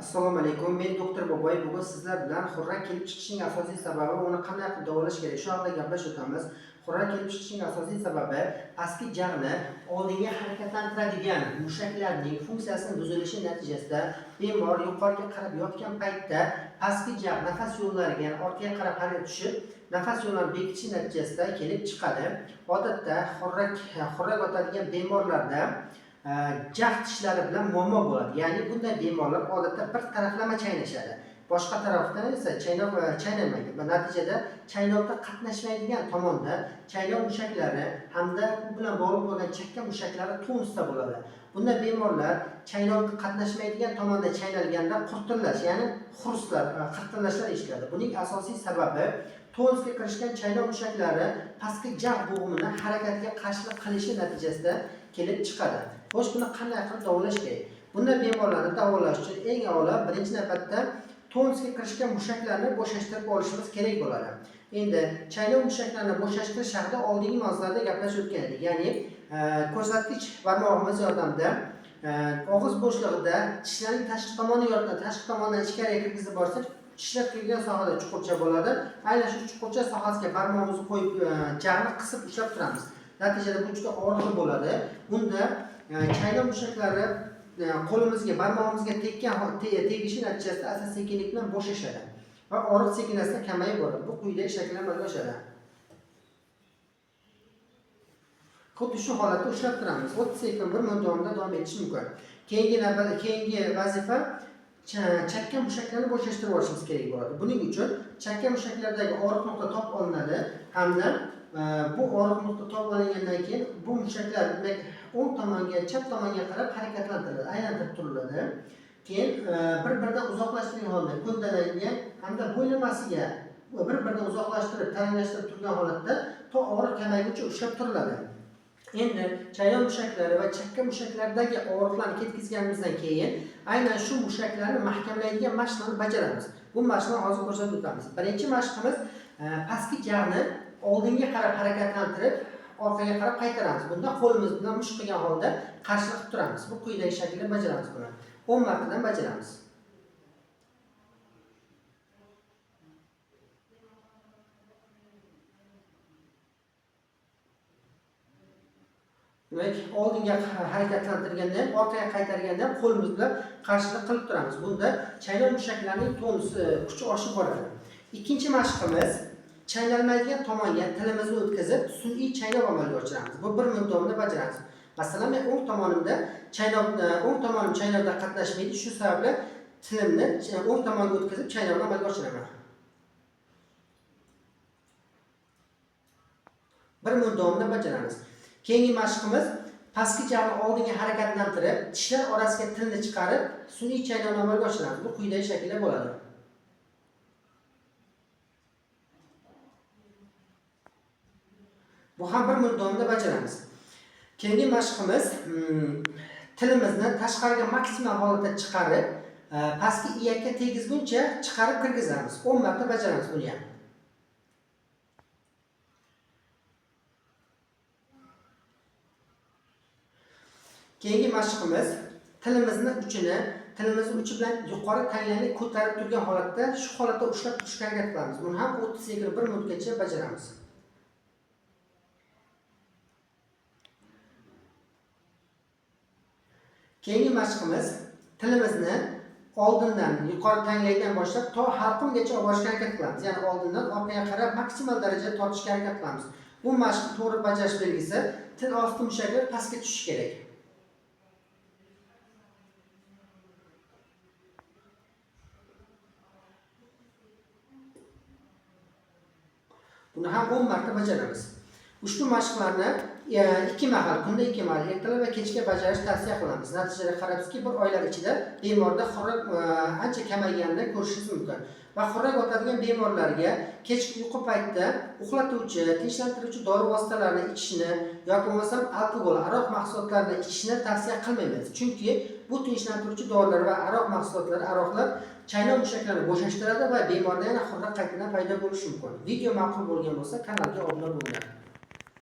Assalomu alaykum, men doktor Boboyev. Bugun sizlar bilan xurrak kelib chiqishining asosiy sababi, uni qanday qilib davolash kerak, shu haqida gaplashib o'tamiz. Xurrak kelib chiqishining asosiy sababi pastki jag'ni oldinga harakatlantiradigan mushaklarning funksiyasini buzilishi natijasida bemor yuqoriga qarab yotgan paytda pastki jag' nafas yo'llariga, ya'ni orqaga qarab harakat tushib, nafas yo'llarini bekitishi natijasida kelib chiqadi. Odatda xurrak otadigan bemorlarda jag' tishlari bilan muammo bo'ladi. Ya'ni bunday bemorlar odatda bir taraflama chaynashadi. Boshqa tarafdan esa chaynamaydi. Va natijada chaynovda qatnashmaydigan tomonda chaynov mushaklari hamda u bilan bog'liq bo'lgan chakka mushaklari tonusda bo'ladi. Bunday bemorlar chaynovda qatnashmaydigan tomonda chaynalganda qurtillash, ya'ni xuruslar, qirtillashlar eshitiladi. Buning asosiy sababi tonusga kirishgan chaynov mushaklari pastki jag' bo'g'imini harakatga qarshilik qilishi natijasida kelib chiqadi. Xo'sh, buni qanday qilib davolash kerak? Bunday bemorlarni davolash uchun eng avvalo birinchi navbatda tonusga kirishgan mushaklarni bo'shashtirib olishimiz kerak bo'ladi. Endi chaynov mushaklarini bo'shashtirish haqida oldingi mavzularda gaplashib o'tgan edik. Ya'ni ko'rsatkich barmog'imiz yordamida og'iz bo'shlig'ida tishlarning tashqi tomoni yordamida tashqi tomondan ichkariga kirgizib borsak, tishlar kirgan sohada chuqurcha bo'ladi. Aynan shu chuqurcha sohasiga barmog'imizni qo'yib, jag'ni qisib ushlab turamiz. Natijada bu juda og'riqli bo'ladi. Bunda chaynov mushaklari qo'limizga, barmog'imizga tegishi natijasida asta sekinlik bilan bo'shashadi va og'riq sekin-asta kamayib boradi. Bu quyidagi shaklda amalga oshadi. Xuddi shu holatda ushlab turamiz. 30 sekund bir minut davomida davom etishi mumkin. Keyingi navbat, keyingi vazifa chakka mushaklarni bo'shashtirib olishimiz kerak bo'ladi. Buning uchun chakka mushaklardagi og'riq nuqta topib olinadi hamda bu og'riq nuqta topib olingandan keyin bu mushaklar demak o'ng tomonga, chap tomonga qarab harakatlantiriladi, aylantirib turiladi. Keyin bir-biridan uzoqlashtirgan holda ko'ndalangan hamda bo'ylamasiga bir-biridan uzoqlashtirib, taranglashtirib turgan holatda to og'riq kamayguncha ushlab turiladi. Endi chaynov mushaklari va chakka mushaklaridagi og'riqlarni ketkizganimizdan keyin aynan shu mushaklarni mahkamlaydigan mashqlarni bajaramiz. Bu mashqlarni hozir ko'rsatib o'tamiz. Birinchi mashqimiz pastki jag'ni oldinga qarab harakatlantirib, orqaga qarab qaytaramiz. Bunda qo'limiz bilan musht qilgan holda qarshilik qilib turamiz. Bu quyidagi shaklda bajaramiz buni. 10 martadan bajaramiz. Demak, oldinga harakatlantirganda ham, orqaga qaytarganda ham qo'limiz bilan qarshilik qilib turamiz. Bunda chaynov mushaklarining tonusi kuchi oshib boradi. Ikkinchi mashqimiz chaynalmaydigan tomonga tilimizni o'tkazib, sun'iy chaynov amalga oshiramiz. Bu bir minut davomida bajaramiz. Masalan, men o'ng tomonimda chaynov, o'ng tomonim chaynovda qatnashmaydi. Shu sababli tilimni o'ng tomonga o'tkazib chaynovni amalga oshiraman. Bir minut davomida bajaramiz. Keyingi mashqimiz pastki jag'ni oldinga harakatlantirib, tishlar orasiga tilni chiqarib, sun'iy chaynovni amalga oshiramiz. Bu quyidagi shaklda bo'ladi. Bu ham bir minut davomida bajaramiz. Keyingi mashqimiz tilimizni tashqariga maksimal holatda chiqarib, pastki iyakka tegizguncha chiqarib kirgizamiz. 10 marta bajaramiz buni ham. Keyingi mashqimiz tilimizni uchini, tilimizni uchi bilan yuqori tanglayni ko'tarib turgan holatda, shu holatda ushlab turishga harakat qilamiz. Buni ham 30 sekund 1 minutgacha bajaramiz. Keyingi mashqimiz tilimizni oldindan yuqori tanglaydan boshlab to halqumgacha olib borishga harakat qilamiz. Ya'ni oldindan orqaga qarab maksimal darajada tortishga harakat qilamiz. Bu mashqni to'g'ri bajarish belgisi til osti mushaklar pastga tushishi kerak. Buni ham 10 marta bajaramiz. Ushbu mashqlarni 2 mahal, kunda 2 mahal, ertalab va kechga bajarish tavsiya qilamiz. Natijada qarabsizki, bir oylar ichida bemorda xurrak ancha kamayganini ko'rishingiz mumkin. Va xurrak otadigan bemorlarga kechki uyqu paytida uxlatuvchi, tinchlantiruvchi dori vositalarini ichishni yoki bo'lmasam alkogol, aroq mahsulotlarini ichishni tavsiya qilmaymiz. Chunki bu tinchlantiruvchi dorilar va aroq mahsulotlari, aroqlar chaynov mushaklarini bo'shashtiradi va bemorda yana xurrak qaytadan paydo bo'lishi mumkin. Video ma'qul bo'lgan bo'lsa, kanalga obuna bo'linglar.